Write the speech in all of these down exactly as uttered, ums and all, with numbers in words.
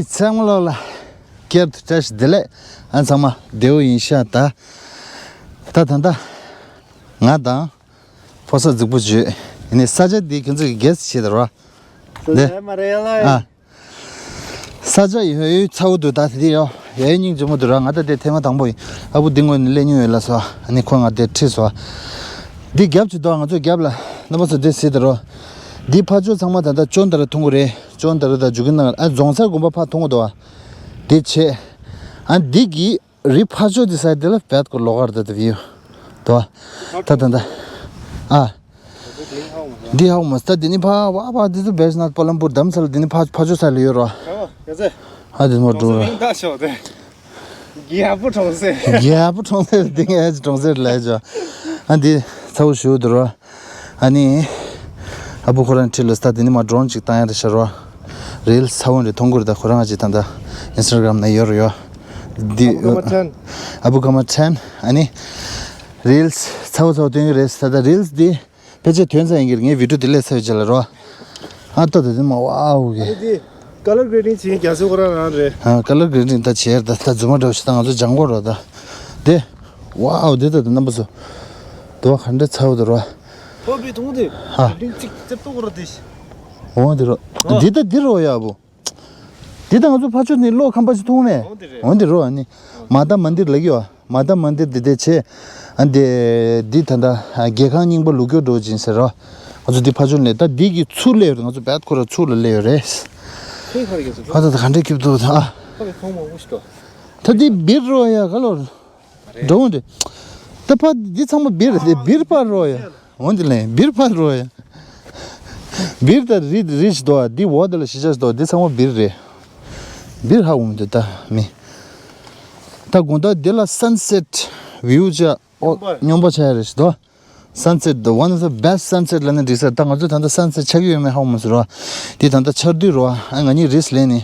ཚང་མ་ལོག་ལ། བསྐྱར་དུ་བཀྲ་ཤིས་བདེ་ལེགས། ཨ་ཚང་མ་བདེ་བོ་ཡིན་ཤག་ད། ད་ད་ད། ང་དང་། ཕོ་གསར་རྫིག་པོ་བརྗོད། ཡིན་ནའི་ས་ཆ་འདི་ཁྱོད་ཚོ་གི་གེ་སི་བྱེད་དར་བ། ས་འདི། ཆ་མ་རེད་ལ། ཨ། ས་ཆ་ཡོད་ཡོད་ཚ་བོ་འདུག་ད་དེ་ཡོད་ཡོད་སྙིང་རྗེ་མོ་འདུག་ར། ང་ད་དེ་ཐེངས་མ་དང་པོ་ཡིན། ཨ་བུ་འདི་ངོས་ནས་སླེབས་མྱོང་ཡོད་ལ་སོ། ཨ་ནི་ཁོ་ང་དེ་ཁྲིད་སོ། འདི་རྒྱབ་ཅིག་འདུག་ང་ཚོ་རྒྱབ་ལ་རྣམ་པ་ཚོ་འདི་གཟིགས་དར་རོ། འདི་ཕ་ཆོས་ཚང་མ་ད་ལྟ་ཅོན་ད་ར་ཐུང་གུ་རེད། ཅོན་ད་ར་ད་འཇུ་གི་ནང་ཨ་རྫོང་སར་དགོན་པ་ཕ་ཐུང་གུ་འདུག་ཨ། འདི་ཆེ། ཨ་འདི་གི་རི་ཕར་ཕྱོགས་དེ་ས་དེ་ལ་བད་ཀོ་ལོག་གར་ད་ད་བིའུ། དོ། ད་ད་ད། ཨ། འདི་ཧའོ་མ་སྟ་དེ་ནི་ཕ་བ་བ་དེ་ཚོ་བེ་ཤ་ན་པ་ལམ་པུར་དམ་ས་ལ་དེ་ནི་ཕ་ཕར་ཕྱོགས་ས་ལ་ཡོད་རོ། ཨ་དེ་མོ་འགྲོ་རོ། རྒྱལ་པོ་གྲོང་གསེབ། རྒྱལ་པོ་གྲོང་གསེབ་དེ་ངའི་གྲོང་གསེབ་ལ་ཡོད་ཅོ། ཨ་འདི་ཚ་བོ་ཞུ་འདུག་རོ། ཨ་ནི། ཨ་བུ་ཁོ་རང་ཁྲིད་ལ་སྟ་དེ་ནི་མ་ཌོ་རོན་ཅིག་བཏང་ཡ་རེད་ཤ་རོ། རིལ་ས་བོན་རེ་མཐོང་གི་རེད་ད། ཁོ་རང་ཅིག་ད་ད་ཨིན་སི་ཊ་གྷ་རམ་ན་ཡོད་རེད་ཡོད། འདི། ཨ་བུ་ཀ་མ་ཊན། ཨ་བུ་ཀ་མ་ཊན། ཨ་ནི། རིལ་ཚ་བོ་ཚ་བོ་སྟོན་གི་རེད་ད་ད། རིལ་འདི་ཕལ་ཆེར་ཐོན་ཚར་ཡིན་གི་རེད། ངས་བི་ཌིའོ་དེ་སླེབས་ཚར་བའི་རྗེས་ལ་རོ། ཨ་ཏོ་དེ་དེ་མ་ཝའོ་གི། ཨ་ནི་དེ་ཀ་ལར་གྷེ་རེ་ཌིང་བྱེད་མཁན་རྒྱ་མཚོ་ཁོ་རང་རང་རེད། ཨ་ཀ་ལར་གྷེ་རེ་ཌིང་ད་བྱས་ད་ད་རྫུན་མ་འདྲ་བོ་ཞིག་ད་ང་ཚོ་སྦྱང་དགོས་རོ་ད། དེ། ཝའོ་དེ་ད་ད་རྣམ་པ་ཚོ། དོ་ག་འདྲ་ཚ་བོ་དེ་རོ། ཧོ་བི་ཐུང་དེ། ཧ། རིང་ཚིག་ཙེབ་ཏོ་གོ་ར་དེ། འོ་དེ་རོ། ཨ། འདི་ད་འདི་རོ་ཡ་བོ། འདི་ད་ང་ཚོ་ཕ་ཆོས་ནས་གློག་ཁང་པ་ཞིག་མཐོང་ནས། འོ་དེ་རེད། འོ་འདི་རོ་ཨ་ནི། མ་ད་མན་དིར་ལ་གི་ཡོ། མ་ད་མན་དིར་འདི་དེ་ཆེ། ཨ་འདི་འདི་ད་ད་རྒྱལ་ཁང་རྙིང་པ་ལུག་ཀྱོག་འགྲོ་ཅིང་ཟེར་རོ། ང་ཚོ་འདི་ཕ་ཆོས་ནས་ད་འདི་གི་ཚུར་སླེབས་ཡོད་རེད། ང་ཚོ་བད་ཁོ་ར་ཚུར་ལ་སླེབས་ཡོད་རེད། ཁྱེད་ཁ་རེ་གི་ཚུར། ཨ་ད་ད་ག་འདྲས་སྐྱིད་འདུག་ད། ཁ་རེ་ཁོང་མང་པོ་ཞིག་འགྲོ། ད་འདི་བིར་རོ་ཡ་ག་ལོར། འགྲོ་འོང་དེ། ད་ཕ་འདི་ཚང་མ་བིར་རེད་དེ། བིར་ཕར་རོ་ཡ། འོང་དེ་ལེན་བིར་ཕར་རོ་ཡ། བིར་ད་རི་རི་ཞིག་འདུག་ཨ། འདི་འོག་དེ་ལ་གཞིས་ཆགས་ཤིག་འདུག་འདི་ཚང་མ་བིར་རེད། བིར་ཧ་འོང་དེ་ད་མི། ད་དགོང་དག་འདི་ལ་སན་སེཊ་བིའུ་ཅག་ཨོ་སྙོམས་པ་ཆགས་ཡ་རེད་ཞིག་འདུག Sunset, the one of the best sunset ལ་ནི་འགྲིག་ས། ད་ང་ཚོ་ད་ལྟ་Sunset ཆགས་ཀྱི་ཡོད་མེད་ཧ་གོ་མ་སོང་ར། འདི་ད་ལྟ་ཆར་དུས་ར། ཨ་ང་གཉིས་རིས་ལེན་ནི།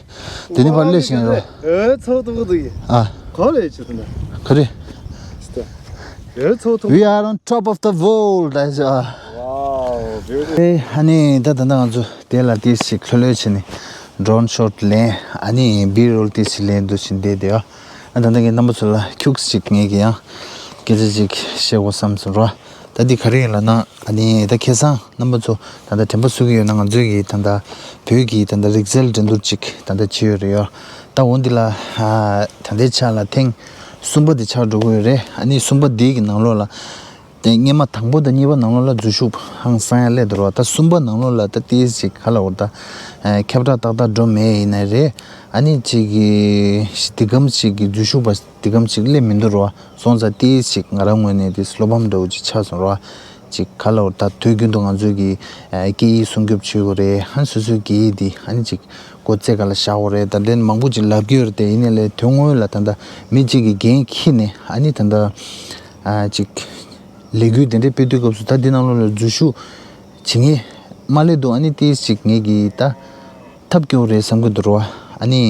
དེ་ནི་ཕར་སླེབས་ཤིང་ར། ཨེ་ཚོགས་གཏོང་གི་འདུག་ཡིན། ཨ། ག་ལས་བྱེད་ཐུབ་ན། ག་རེ། ཨེ་ཚོགས་གཏོང་། We are on top of the world. ཨ། Wow, beautiful. ཨེ་ཨ་ནི་ད་ད་ལྟ་ང་ཚོ་དེ་ལ་ཏིས་ཞིག་ལྷོད་ལྷོད་བྱས་ནི་drone shot ལེན། ཨ་ནི་B-roll ཏིས་ཞིག་ལེན་འདུག་བཞིན་བསྡད་དེ་ཨ། ཨ་ད་ལྟ་ངས་རྣམ་པ་ཚོ་ལ་ཁྱུག་ཅིག་ངས་ཀྱི་ཡང་སྐད་ཆ་ཅིག་བཤད་དགོས་བསམ་སོང་ར། ད་འདི་ག་རེ་ཡིན་ལབ་ན། ཨ་ནི་ད་ཁ་སང་རྣམ་པ་ཚོ་ད་ལྟ་དྲན་པ་གསོ་གི་ཡོད་ན། ང་ཚོའི་གི་ད་ལྟ་བོད་ཀྱི་ད་ལྟ་རིག་རྩལ་འགྲན་བསྡུར་ཅིག་ད་ལྟ་བྱེད་ཡོད་རེད་ཡ། ད་འོ་འདི་ལ་ཨ་ད་ལྟའི་ཆ་ལ་ཐེངས་གསུམ་པ་འདི་ཆགས་འགྲོ་གི་ཡོད་རེད། ཨ་ནི་གསུམ་པ་འདི་གི་ནང་ལོགས་ལ། དེ་སྔོན་མ་དང་པོ་དང་གཉིས་པ་ནང་ལོགས་ལ་འཛུལ་ཞུགས་ཧང་སང་ཡ་སླེབས་འདུག་ར། ད་གསུམ་པ་ནང་ལོགས་ལ་ད་ཏིས་ཅིག་ག་ལབ་དགོས་རེད། ད་ཨ་ཁྱབ་བསྒྲགས་ཏག་ཏག་འགྲོ་མེད་ཡིན་ནའི་རེད། ཨ་ནི་ཅིག་གི་འདི་གམ་ཅིག་གི་འཛུལ་ཞུགས་པ་འདི་གམ་ཅིག་སླེབས་མི་འདུག་ར། སོང་ཙང་ཏིས་ཅིག་ང་རང་ངོས་ནས་ཏིས་བློ་ཕམ་འདྲ་བོ་ཅིག་ཆགས་སོང་ར། ཅིག་ག་ལབ་དགོས་རེད། ད་དུས་རྒྱུན་དུ་ང་ཚོའི་གི་ཨ་སྐད་ཡིག་སྲུང་སྐྱོབ་བྱེད་དགོས་རེད། ཨ་ནི་སོ་སོའི་སྐད་ཡིག་འདི་ཨ་ནི་ཅིག་སྒོ་རྩ་ག་ལ་བཞག་དགོས་རེད། ད་ལན་མང་པོ་ཅིག་ལབ་ཀྱི་ཡོད་རེད་དེ། ཡིན་ནའི་ལས་དོན་དངོས་ལ་ད་ལྟ་མི་གཅིག་གིས་འགན་འཁྱེར་ནས་ཨ་ནི་ད་ལྟ་ཨ་ཅིག་ལས་འགུལ་དེ་འདྲའི་སྤེལ་དུས་སྐབས་སུ་ད་འདི་ནང་ལོགས་ལ་འཛུལ་ཞུགས་བྱེད་མཁན་མ་སླེབས་འདུག་ཨ་ནི་ཏིས་ཅིག་ངས་ཀྱིས་ད་ཐབས་སྐྱོ་བོ་རེད་བསམ་གྱི་འདུག་ར། ཨ་ནི་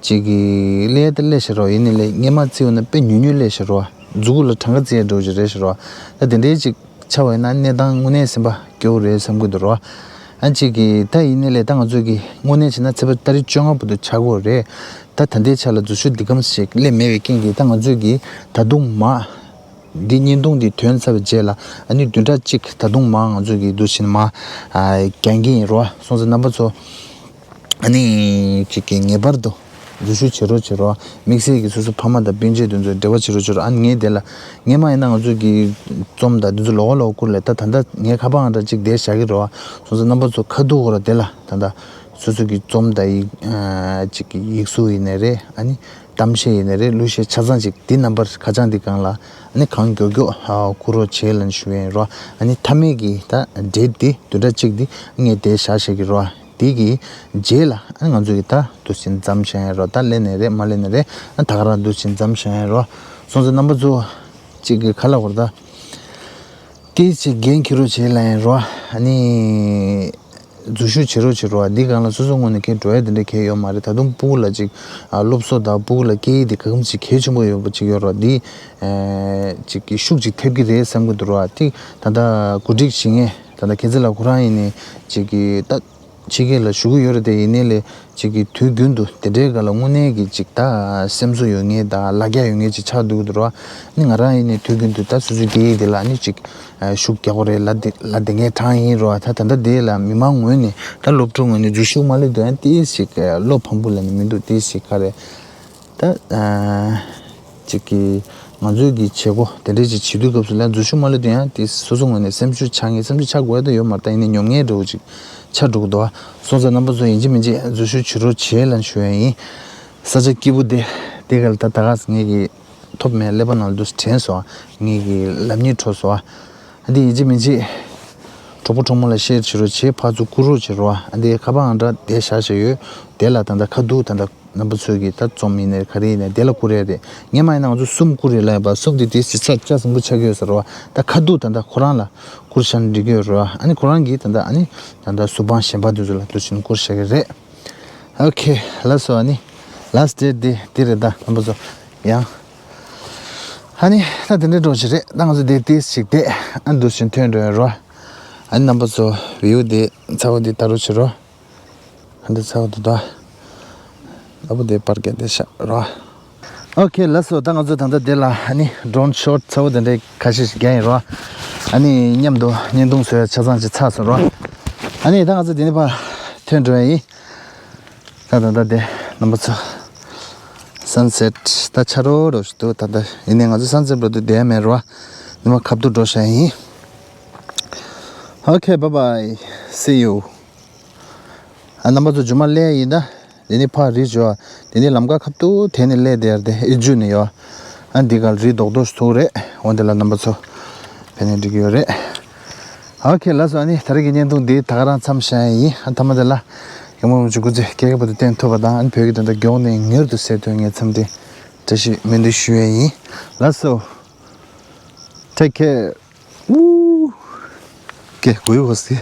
ཅིག་གིས་སླེབས་ད་སླེབས་ཤག་ར། ཡིན་ནའི་ལས་སྔོན་མ་བརྩི་བ་ན་དཔེ་ཉུང་ཉུང་སླེབས་ཤག་ར། མཛུ་གུ་ལ་གྲངས་ཀ་བརྩི་ཡ་འདྲ་བོ་ཅིག་རེད་ཤག་ར། ད་དེ་འདྲའི་ཅིག་ཆགས་པ་ཡིན་ན་གནས་སྟངས་དངོས་གནས་སེམས་པ་སྐྱོ་བོ་རེད་བསམ་གྱི་འདུག་ར། ཨ་ཅིག་གིས་ད་ཡིན་ནའི་ལས་ད་ང་ཚོས་ཀྱིས་དངོས་གནས་བྱས་ན་ཚེས་པ་ཏ་རིག་བཅོ་ལྔ་བར་དུ་ཆགས་ཀྱི་ཡོད་རེད། ད་ད་ལྟའི་ཆ་ལ་འཛུལ་ཞུགས་འདི་གམ་ཞིག་སླེབས་མེད་པའི་རྐྱེན་གྱིས་ད་ང་ཚོས་ཀྱིས་ད་དུང་མ། འདི་བརྙན་ཐུང་འདི་ཐོན་ཚར་བའི་རྗེས་ལ་ཨ་ནི་བདུན་ཕྲག་གཅིག་ད་དུང་མ་ང་ཚོས་ཀྱིས་འདུག་བཞིན་མ་ཨ་རྒྱག་གི་ཡིན་རོ། སོང་ཙང་རྣམ་པ་ཚོ་ཨ་ནི་ཅིག་གིས་ངེས་པར་དུ་འཛུལ་ཞུགས་བྱེད་རོགས་བྱེད་རོགས། དམིགས་བསལ་གྱིས་སོ་སོ་ཕ་མ་དང་སྤུན་མཆེད་དེ་ཚོ་འབྲེལ་བ་བྱེད་རོགས་བྱེད་རོགས། ཨ་ནི་ངས་དེ་ལ་སྔོན་མ་ཡིན་ན་ང་ཚོས་ཀྱིས་རྩོམ་དང་དེ་ཚོ་ལོགས་ཀ་ལོགས་ཀ་བསྐུར་ལས། ད་ད་ལྟ་ངའི་ཁ་པར་ཨང་གྲངས་གཅིག་དེ་བཞག་གི་རོ། སོང་ཙང་རྣམ་པ་ཚོ་ཁ་ཐུག་གོ་ར་དེ་ལ་ད་ལྟ་སོ་སོ་གི་རྩོམ་དང་ཡིག་ཨ་ཅིག་གི་ཡིག་གཟུགས་ཡིན་ནའི་རེད། ཨ་ནི་གཏམ་བཤད་ཡིན་ནའི་རེད། གླུ་གཞས་ཆ་ཚང་ཅིག་འདི་ནམ་བར་ཁ་བྱང་འདི་སྒང་ལ་ཨ་ནི་གང་མགྱོགས་མགྱོགས་ཨ་བསྐུར་རོགས་བྱེད་ལབ་ཞུ་ཡ་ཡིན་རོ། ཨ་ནི་མཐའ་མའི་གི་ད་ཌེཊ་འདི་བདུན་ཕྲག་གཅིག་འདི་ངས་དེ་བཞག་བཞག་གི་རོ། དེ་གི་རྗེས་ལ་ཨ་ནི་ང་ཚོ་གི་ད་འདུག་བཞིན་མཚམས་བཞག་ཡ་ཡིན་རོ། ད་སླེབས་ནའི་རེད་མ་སླེབས་ནའི་རེད། ཨ་ད་ག་རང་འདུག་བཞིན་མཚམས་བཞག་ཡ་ཡིན་རོ། སོང་ཙང་རྣམ་པ་ཚོ་ཅིག་གི་ག་ལབ་དགོས་རེད་ད། ཏིས་ཅིག་འགན་འཁྱེར་རོགས་བྱེད་ལབ་ཡིན་རོ། ཨ་ནི་འཛུལ་ཞུགས་བྱེད་རོགས་བྱེད་རོགས། འདི་སྒང་ལ་སོ་སོ་ངོས་ནས་གང་འགྲོ་ཡ་དེ་འདྲ་གང་ཡོད་མ་རེད། ད་དུང་ཕྲུ་གུ་ལ་ཅིག་ཨ་སློབ་གསོ་དང་ཕྲུ་གུ་ལ་སྐད་ཡིག་དེ་ག་གམ་ཅིག་གལ་ཆེན་པོ་ཡོད་པ་ཅིག་ཡོད་རོ། འདི་ཨ་ཅིག་གི་ཤུགས་ཅིག་ཐེབས་ཀྱི་རེད་བསམ་གྱི་འདུག་རོ། དེ་ད་ལྟ་གོ་སྒྲིག་བྱེད་མཁན་ད་ལྟ་ཁྱེད་ཚོ་ལ་ཁོ་རང་ཡིན་ནའི་ཅིག་གི་ད། ཕྱི་རྒྱལ་ལ་བཞུགས་ཀྱི་ཡོད་རེད་དེ། ཡིན་ནའི་ལས་ཅིག་གི་དུས་རྒྱུན་དུ་དེ་འདྲའི་སྒང་ལ་དངོས་གནས་ཀྱི་ཅིག་ད་སེམས་གསོ་ཡོད་མཁན་དང་ལ་རྒྱ་ཡོད་མཁན་ཅིག་ཆགས་འདུག་འདུག་རོ། ནི་ང་རང་ཡིན་ནའི་དུས་རྒྱུན་དུ་ད་སོ་སོའི་སྐད་ཡིག་དེ་ལ་ནི་ཅིག་ཤུགས་རྒྱག་དགོས་རེད་ལབ་བསྡད་ལབ་བསྡད་མཁན་གྲངས་ཡིན་རོ། ད་ད་ལྟ་དེ་ལ་མི་མང་ངོས་ནས་ད་སློབ་ཕྲུག་ངོས་ནས་འཛུལ་ཞུགས་མ་སླེབས་དུས་ཡང་ཏིས་ཞིག་བློ་ཕམ་པོ་ལབ་ནི་མི་འདུག་ཏིས་ཞིག་ག་རེ། ད་ཨ་ཅིག་གི་ང་ཚོའི་གི་བྱེད་སྒོ་དེ་འདྲའི་ཅིག་བྱེད་དུས་སྐབས་སུ་ལ་འཛུལ་ཞུགས་མ་སླེབས་དུས་ཡང་དེ་སོ་སོ་ངོས་ནས་སེམས་ཤུགས་ཆག་ངེས། སེམས་ཤུགས་ཆག་དགོས་ཡ་ད་ཡོད་མ་རེད། ད་ཡིན་ནའི་ཉོབ་ངེས་འདྲ་བོ་ཅིག་ཆགས་འགྲོ་གི་འདུག་སོང་ཙང་རྣམ་པ་ཚོ་ཡིན་གཅིག་མིན་གཅིག་འཛུལ་ཞུགས་བྱེད་རོགས་བྱེད་ལབ་ཞུ་ཡ་ཡིན། ས་ཆ་སྐྱིད་པོ་དེ་དེ་ག་ལ་ད་ད་ག་ངེད་ཀྱི་ཐོབ་མེད་ཀླད་པ་ནང་ལ་འདུག་དྲན་སོང་། ངེད་ཀྱི་ལབ་སྙིང་བྲོ་སོང་། འདི་ཡིན་གཅིག་མིན་གཅིག་གྲོགས་པོ་གྲོགས་མོ་ལ་ཤེར་བྱེད་རོགས་བྱེད། ཕར་ཚུར་བསྐུར་རོགས་བྱེད་རོགས། འདི་ཁ་པར་ཨང་གྲངས་དེ་བཞག་བཞག་ཡོད། དེ་ལ་ད་ལྟ་ཁ་ཐུག་ད་ལྟ་རྣམ་པ་ཚོས་ཀྱིས་ད་རྩོམ་ཡིན་ནའི་ག་རེ་ཡིན་ནའི་དེ་ལ་བསྐུར་ཡ་རེད། ངས་མ་ཡིན་ན་ང་ཚོ་གསུམ་བསྐུར་རེད་ལབ་ཡ་པ། གསུམ་དེ་དེ་ཞིག་ཚ་ཆ་ཟིང་པོ་ཆགས་ཀྱི་ཡོད་ཟེར་བ། ད་ཁ་ཐུག་ད་ལྟ་ཁོ་རང་ལ་བསྐུར་བཞག་ན་འགྲིག་གི་ཡོད་རེད་བ། ཨ་ནི་ཁོ་རང་གིས་ད་ལྟ་ཨ་ནི་ད་ལྟ་གཟུ་དཔང་གཞན་པ་དེ་ཚོ་ལ་འདུག་བྱས་ནས་བསྐུར་བཞག་གི་རེད། ཨོ་ཁེ། ལགས་སོ། ཨ་ནི་ལཱ་སི་ཊི་ཌེ་དེ་དེ་རེད། ད་རྣམ་པ་ཚོ་ཡང་ཨ་ནི་ད་དེ་འདྲའི་འགྲོ་ཞིག་རེད། ད་ང་ཚོ་དེ་དེ་ཞིག་བསྡད། ཨ་འདུག་བྱས་ནས་ཐོན་འགྲོ་ཡ་རོ། ཨ་ནི་རྣམ་པ་ཚོ་བིའུ་དེ་ཚ་བོ་དེ་ལྟ་རོགས་བྱེད་རོགས། ཨ་འདི་ཚ་བོ་དེ་ད། ཨ་བོ་དེ་པར་རྒྱག་དེ་ཤ་རོ། ཨོ་ཁེ། ལགས་སོ། ད་ང་ཚོ་ད་ལྟ་དེ་ལ་ཨ་ནི་ཌོ་རོན་ཤོ་ཊི་ཚ་བོ་དེ་འདྲའི་ཁ་ཤས་ཤིག་རྒྱག་ཡིན་རོ། ཨ་ནི་མཉམ་དུ་བརྙན་ཐུང་བཟོ་ཡ་ཆ་ཚང་ཅིག་ཚར་སོང་རོ། ཨ་ནི་ད་ང་ཚོ་དེ་ནས་ཕར་ཐོན་འགྲོ་ཡ་ཡིན། ད་ད་ད་དེ་རྣམ་པ་ཚོ། སན་སེ་ཊི་ད་ཆ་རོ་རོ་ཞིག་འདུག་ད་ལྟ་ཡིན་ནའི་ང་ཚོ་སན་སེ་ཊི་འགྲོ་དུས་བསྡད་ཡ་མེད་རོ། ཉི་མ་ཁ་ཐུག་འགྲོ་ཤག་ཡིན། ཨོ་ཁེ། བཱའི་བཱའི། སི་ཡུ། ཨ་རྣམ་པ་ཚོ་རྗེས་མ་སླེབས་ཡིན་ད། དེ་ནས་ཕར་རི་འཇོག་དེ་ནས་ལམ་ཁ་ཁ་ཐུག་དེ་ནས་སླེབས་དེར་དེ་ཨི་ཇུ་ནས་ཡོད། ཨ་འདི་ག་རི་རྡོག་རྡོག་ཞིག་ཐུག་རེད། འོ་འདི་ལ་རྣམ་པ་ཚོ་ཕེབས་ནས་འགྲིག་གི་ཡོད་རེད། ཨོ་ཁེ། ལགས་སོ། ཨ་ནི་ད་རེས་ཀྱི་བརྙན་ཐུང་འདི་ད་ག་རང་མཚམས་བཞག་ཡ་ཡིན། ཨ་མཐའ་མ་དེ་ལ་ཡང་མོ་རང་ཚོ་སྐུ་ཚེ་ཁེ་ཁེ་བར་དུ་བརྟན་ཐུབ་པ་དང་། ཨ་ནི་བོད་ཀྱི་དོན་དག་མགྱོགས་ནས་མྱུར་དུ་སེལ་ཐུབ་ངས་འཚམས་འདྲི་བཀྲ་ཤིས་སྨོན་འདུན་ཞུ་ཡ་ཡིན། ལགས་སོ། Take care. Woo. Okay, we will see.